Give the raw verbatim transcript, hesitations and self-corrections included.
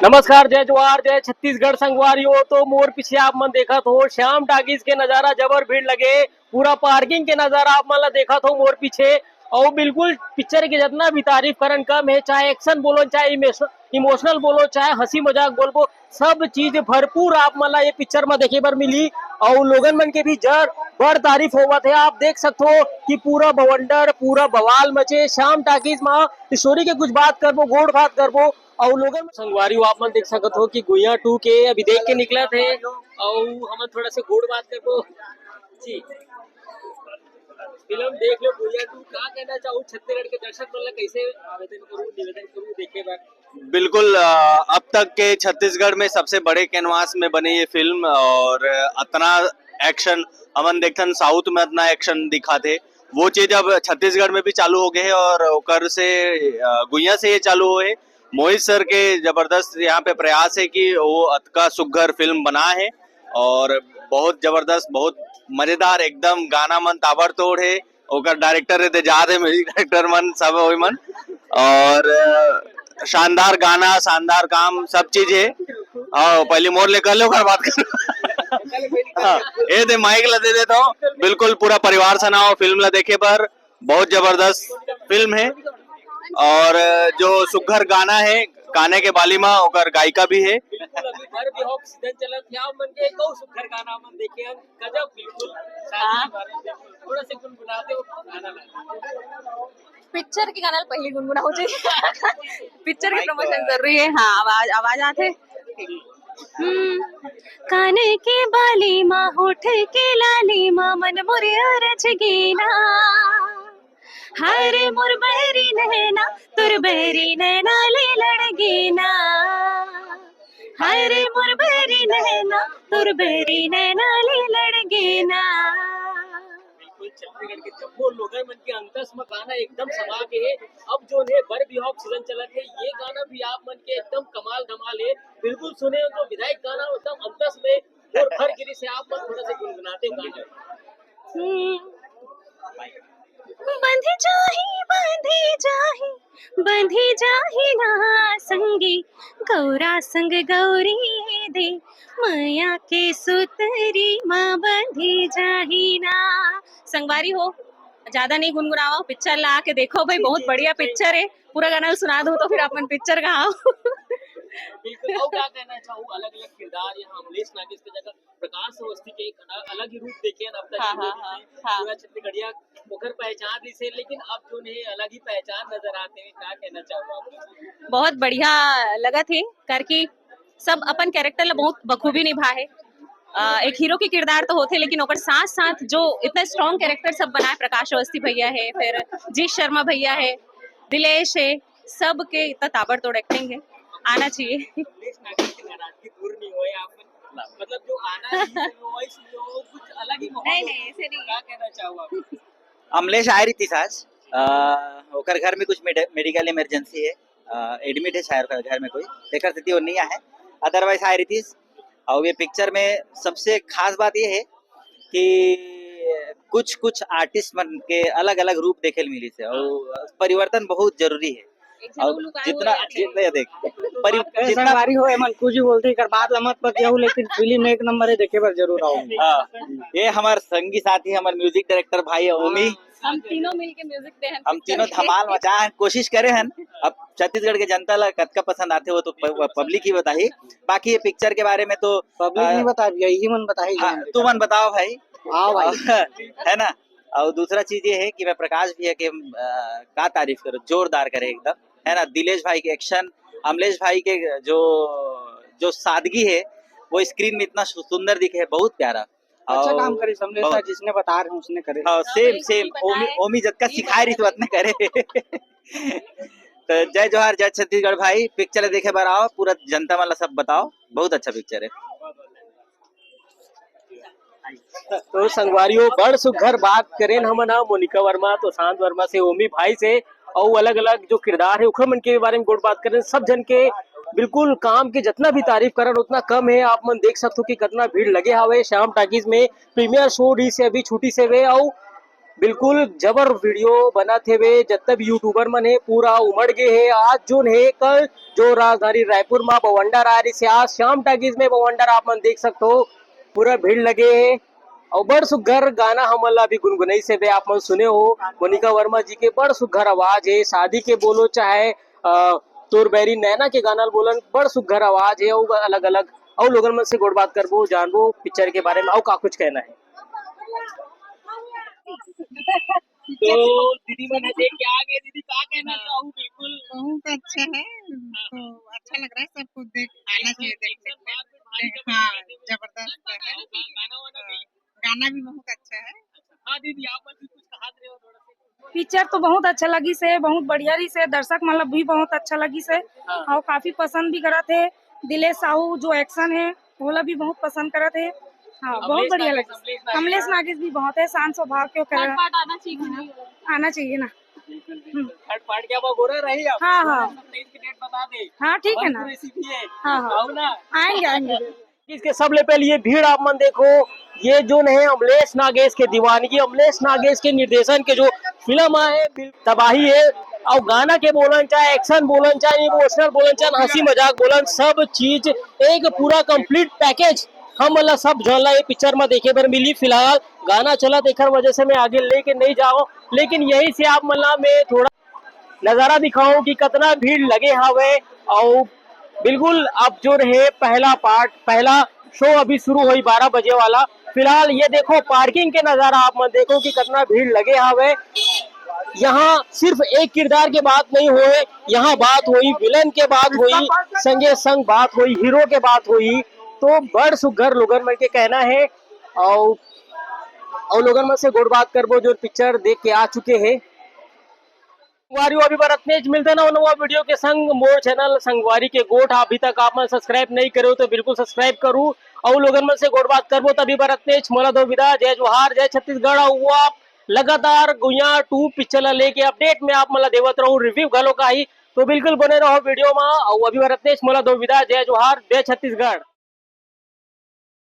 नमस्कार, जय जोहार, जय छत्तीसगढ़ संगवारी हो। तो मोर पीछे आप मन देखत हो श्याम टाकीज के नजारा, जबर भीड़ लगे, पूरा पार्किंग के नजारा आप मन ला देखत हो मोर पीछे। और बिल्कुल पिक्चर के जितना भी तारीफ करन कम है, चाहे एक्शन बोलो, चाहे इमोशनल बोलो, चाहे हंसी मजाक बोलबो, सब चीज भरपूर आप मन ला ये पिक्चर में देखे बर मिली। और लोगन मन के भी जर बड़ तारीफ होवत है। आप देख सकते हो कि पूरा बवंडर, पूरा बवाल मचे श्याम टाकीज में। स्टोरी के कुछ बात करबो, गोठ बात करबो, अउ लोगन संगवारी हो, आप मन देख सकत हो कि गुइया टू के अभी देख के निकलत हे, अउ हमन थोड़ा से गोठ बात करबो जी। फिल्म देख लो गुइया टू, का कहना चाहू छत्तीसगढ़ के दर्शक मन ला, कैसे आवेदन करूँ, निवेदन करूँ देखे बर? बिल्कुल, अ, अब तक के छत्तीसगढ़ में सबसे बड़े कैनवास में बने ये फिल्म और अतना एक्शन, हमन देखथन साउथ में अतना एक्शन दिखाथे, वो चीज अब छत्तीसगढ़ में भी चालू हो गए है और ओकर से, अ, गुइया से ये चालू हुए। मोहित सर के जबरदस्त यहाँ पे प्रयास है कि वो अतका सुघर फिल्म बना है और बहुत जबरदस्त, बहुत मजेदार, एकदम गाना मन ताबड़तोड़ है। ओकर डायरेक्टर रहते जात है, म्यूजिक डायरेक्टर मन सब वही मन। और अ, शानदार गाना, शानदार काम, सब चीज है। हाँ, पहले मोर ले कर लो, ओकर बात कर। हाँ, ये दे माइक ला दे देता हूँ। बिल्कुल पूरा परिवार सनाओ फिल्म ला देखे बर, बहुत जबरदस्त फिल्म है। और अ, जो सुघर गाना है, काने के बाली माँ, ओकर गायिका भी है। बिल्कुल, अभी बर बिहाव सीजन चलत है, आप मन के एक और सुघर गाना मन देखे हम, गजब, बिल्कुल शादी के बारे में, थोड़ा से गुनगुना दे, वो गाना ला। पिक्चर के गाना पहले गुनगुना हो जाए। पिक्चर के प्रमोशन जरूरी है। हाँ, आवाज, आवाज आते। हम्म, काने के बाली मा, होठ के लाली मा, मन मोरे अरज गेना। हाय रे मोर बहरी नैना, तोर बहरी नैना ले लड़ गेना। हाय रे मोर बहरी नैना, तोर बहरी नैना ले लड़ गेना। बिल्कुल, छत्तीसगढ़ के जम्मो लोगन मन के अंतस म गाना एकदम समा के हे। अब जो है बर बिहाव सीजन चलत है, ये गाना भी आप मन के एकदम कमाल धमाल है। बिल्कुल सुने हो तो विधायक गाना एकदम अंतस में और भर गिरी से आप मन थोड़ा से गुनगुनाते हो गाना। हम्म। बंधी जाही, बंधी जाही, बंधी जाही ना संगी, गौरा संग गौरी दे, मया के सुतरी मा बंधी जाही ना। संगवारी हो, ज्यादा नहीं गुनगुनावा, पिक्चर ला आके देखो भाई, बहुत बढ़िया पिक्चर है। पूरा गाना सुना दो तो फिर अपन पिक्चर का आओ। बिल्कुल, और क्या कहना चाहूँ, अलग-अलग किरदार यहाँ अमलेश नागेश की जगह प्रकाश अवस्थी के एक अलग, अलग ही रूप देखे हैं अब तक हाँ, की हाँ, movie हाँ, में। हाँ। पूरा छत्तीसगढ़िया ओकर पहचान रहिसे, लेकिन अब जो है अलग ही पहचान नजर आते हैं, क्या कहना चाहूँ आप? बहुत बढ़िया लगत हे, करके सब अपन कैरेक्टर ला बहुत बखूबी निभा है। अ, एक हीरो के किरदार तो होथे, लेकिन ओकर साथ साथ जो इतना स्ट्रॉन्ग कैरेक्टर सब बनाए, प्रकाश अवस्थी भैया है, फिर जीत शर्मा भैया है, दिलेश है, सबके इतना ताबड़तोड़ एक्टिंग है, आना चाहिए। अमलेश नागेश की नाराजगी दूर नहीं हुई आप, मतलब जो आना नहीं है, वो वॉइस नहीं हो, कुछ अलग ही माहौल नहीं, हो। नहीं, ऐसे नहीं है। क्या कहना चाहो आप? अमलेश आए रहितिस आज, अ, ओकर घर में कुछ मेडि-, मेडिकल इमरजेंसी है, अ, एडमिट है शायद ओकर घर में कोई, तेकर सेती वो नहीं आए है, अदरवाइज आए रहितिस। और ये पिक्चर में सबसे खास बात ये है कि कुछ कुछ आर्टिस्ट मन के अलग-अलग रूप देखे ल मिलिस हे, और परिवर्तन बहुत जरूरी है। एक झन और उलू काय जितना, होय, जितना ये देख, परि-, ए, जितना संगवारी हो, एमन कुछ भी बोलते, एकर बात ला मत पतियाहू, लेकिन फिल्म एक नंबर है, देखे बर जरूर आओ। हाँ, ये हमार संगी साथी, हमार म्यूजिक डायरेक्टर भाई है ओमी। हम तीनों मिलके म्यूजिक दे हन हम पिक्चर तीनों में। धमाल मचा हन, कोशिश करे हन। अब छत्तीसगढ़ के जनता ला कतका पसंद आथे, वो तो प-, पब्लिक ही बताही। बाकी ये पिक्चर के बारे में तो, पब्लिक अ, नहीं बताही, यही मन बताही हाँ, जान तू मन बताओ भाई। हाँ भाई। है ना? और दूसरा चीज ये है कि मैं प्रकाश भैया के, अ, का तारीफ करूँ, जोरदार करे एकदम, है ना? दिलेश भाई के एक्शन, अमलेश भाई के जो, जो सादगी है, वो स्क्रीन में इतना सु-, सुंदर दिखे है, बहुत प्यारा। अच्छा और काम करे समलेश बहुत दा, जिसने बता रहे हैं उसने करे। हाँ, हाँ, सेम, वही सेम। बात ओमी, बताए। ओमी जतका वही सिखाए रही तो बात। अतने करे। तो जय जोहार, जय छत्तीसगढ़ भाई, पिक्चर देखे बर आओ, पूरा जनता मन ला सब बताओ, बहुत अच्छा पिक्चर है। तो संगवारी हो, बड़ सुघर बात करेन हमन ह मोनिका वर्मा, तो शांत वर्मा से, ओमी भाई से, अउ अलग-अलग जो किरदार हे ओखर मन के बारे में गोठ बात करेन। सब झन के बिल्कुल काम के जितना भी तारीफ करन उतना कम हे। आप मन देख सकथो कि कितना भीड़ लगे हावय श्याम टाकीज में। प्रीमियर शो रहिस हे, अभी छुटिस हवे, अउ बिल्कुल जबर वीडियो बनत हेवे, जत्ता भी यूट्यूबर मन हे पूरा उमड़ गे हे। आज जोन हे कल जो राजधानी रायपुर मा बवंडर आ रहिस हे, आज श्याम टाकीज में बवंडर आप मन देख सकत हो, पूरा भीड़ लगे हे। अउ बड़ सुग्घर गाना हमन ला अभी गुनगुनाइस हेबे, आप मन सुने हो मोनिका वर्मा जी के बड़ सुग्घर आवाज हे। शादी के बोलो चाहे अ, तोर बैरी नैना के गाना ल बोलन, बड़ सुग्घर आवाज हे। अउ अलग-अलग अउ लोगन मन से गोठ बात करबो, जानबो पिक्चर के बारे में अउ का कुछ कहना हे। तो दीदी मन देख के आ गए, दीदी का कहना चाहू? बिल्कुल। बहुत अच्छा है, तो अच्छा लग रहा है सबको, देख आना चाहिए देखने के लिए। हाँ, जबरदस्त है। गाना वाना भी। गाना भी बहुत अच्छा है। हाँ दीदी, आप मन भी कुछ कहा रहे हो थोड़ा सा। पिक्चर तो बहुत अच्छा लगिस हे, बहुत बढ़िया रहिस हे, दर्शक मन ला भी बहुत अच्छा लगिस हे। हाँ। अउ काफी पसंद भी करत हे। दिलेश साहू जो एक्शन हे, ओला भी बहुत पसंद करत हे। हाँ, बहुत अमलेश बढ़िया नागेश, लगिस। अमलेश नागेश। अमलेश नागेश भी बहुत हे, शान सौभाग्य के थर्ड करत। पार्ट आना चाहिए। आना चाहिए ना। बिल्कुल, बिल्कुल। हम्म। थर्ड पार्ट क्या वो बोल रहे आप? हाँ, हाँ। सत्ताईस की डेट बता दे। हाँ, ठीक है ना। पूरी सीधी है। हाँ, हाँ। आओ ना। आएंगे, आएंगे। इसके सबले पहले ये भीड़ आप मन देखो, ये जोन हे अमलेश नागेश के दीवानगी, अमलेश नागेश के निर्देशन के जो फिल्म आए, बिल-, तबाही हे। अउ गाना के बोलन चाहे एक्शन बोलन चाहे इमोशनल बोलन चाहे हंसी मजाक बोलन, सब चीज एक पूरा कंप्लीट पैकेज हम मन ला सब झन ला ये पिक्चर में देखे बर मिली। फिलहाल गाना चलत एकर वजह से मैं आगे लेके नहीं जाऊँ, लेकिन यही से आप मन ला मैं थोड़ा नजारा दिखाऊं कि कतना भीड़ लगे हावय। अउ बिल्कुल अब जो रहे पहला पार्ट, पहला शो अभी शुरू होई बारह बजे वाला। फिलहाल ये देखो पार्किंग के नजारा, आप मन देखो कि कतना भीड़ लगे हावय। यहाँ सिर्फ एक किरदार के बात नहीं होए, यहाँ बात होई विलन के, बात होई संगे संग, बात होई हीरो के, बात होई। तो बड़ सुग्घर लोगन मन के कहना है। अउ अउ लोगन मन से गोठ बात करबो जो पिक्चर देख के आ चुके हैं। संगवारी हो, अभी बर अतनेच, मिलथन नवा वीडियो के संग मोर चैनल संगवारी के गोठ। अभी तक आप मन सब्सक्राइब नहीं करे हो तो बिल्कुल सब्सक्राइब करू। अउ लोगन मन से गोठ बात करबो, तभी बर अतनेच, मोला दो विदा, जय जोहार, जय छत्तीसगढ़। अउ आप लगातार गुइयां टू पिक्चर ला लेके अपडेट में आप मन ला देवत रहू, रिव्यू घलो काही, तो बिल्कुल बने रहो वीडियो में। अउ अभी बर अतनेच, मोला दो विदा, जय जोहार, जय छत्तीसगढ़।